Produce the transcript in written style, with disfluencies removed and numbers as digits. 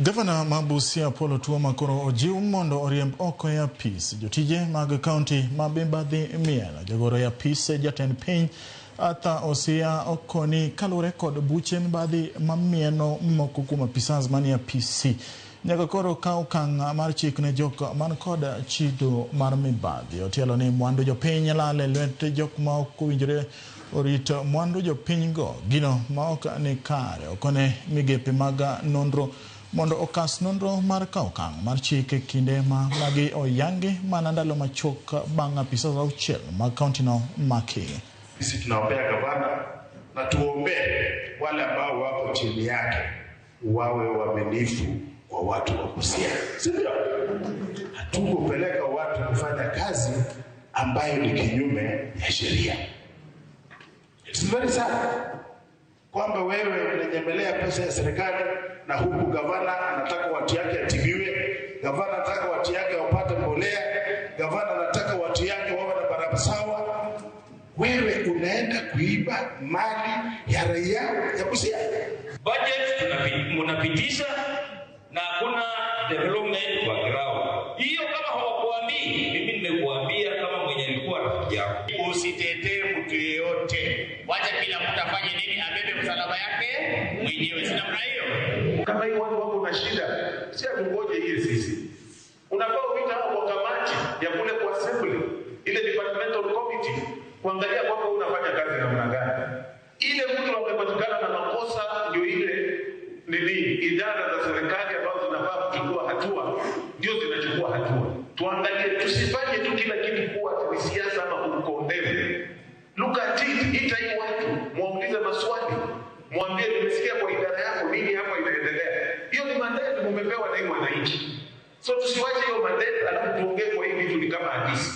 Gavana ma Busia Paul Otuoma koro ojiw mondo oriemb oko e apis jotije mag kaunti ma mibadhi mielo. Jagoro e apis jatend piny Arthur Osia okoni kaluwore kod buche mibadhi mamieno moko kuom apisas manie apisi nyaka koro kaw okang' mar chik ne jok man kod chido mar mibadhi. Otielo ni mwandu jopiny lal e lwet jok ma ok owinjore orit mwandu jopiny go, gino ma ok ni kare. Okone migepe mag nonro mondo okas nonro mar kawo okang' mar chik e kinde ma magi oyangi mana ndalo machuok bang' apisas auchiel mag kauntino maki. Sisi tunaombea gavana na tuombee wale ambao wako chini yake wawe waaminifu kwa watu wa Busia, si ndio? Hatukupeleka watu kufanya kazi ambayo ni kinyume ya sheria. It's very sad kwamba wewe unanyemelea pesa ya serikali na huku gavana anataka watu yake atibiwe, gavana anataka watu yake wapate mbolea, gavana anataka watu yake wawe na barabara sawa. Wewe unaenda kuiba mali ya raia ya Busia. Budget mnapitisha na hakuna development kwa ground. Hiyo kama hawakuambii, mimi nimekuambia kama mwenye nilikuwa rafiki yako. Usitetee mtu yeyote, wacha kila mtu afanye nini, abebe msalaba yake mwenyewe. Si namna hiyo? Kama hii watu wako na shida, si atungoje hii sisi. Unafaa uita hao kwa kamati ya kule kwa assembly, ile departmental committee, kuangalia kwamba unafanya kazi namna gani. Ile mtu amepatikana na makosa, ndio ile nini, idara za serikali ambazo zinafaa kuchukua hatua ndio zinachukua hatua. Tuangalie, tusifanye tu kila kitu kuwa ni siasa ama kucondemn. Look at it, ita hii watu, mwaulize maswali, mwambie nimesikia kwa idara yako nini hapa inaendelea. Hiyo ni mandate mumepewa na hii wananchi. So tusiwache hiyo mandate alafu tuongee kwa hii vitu ni kama hadithi.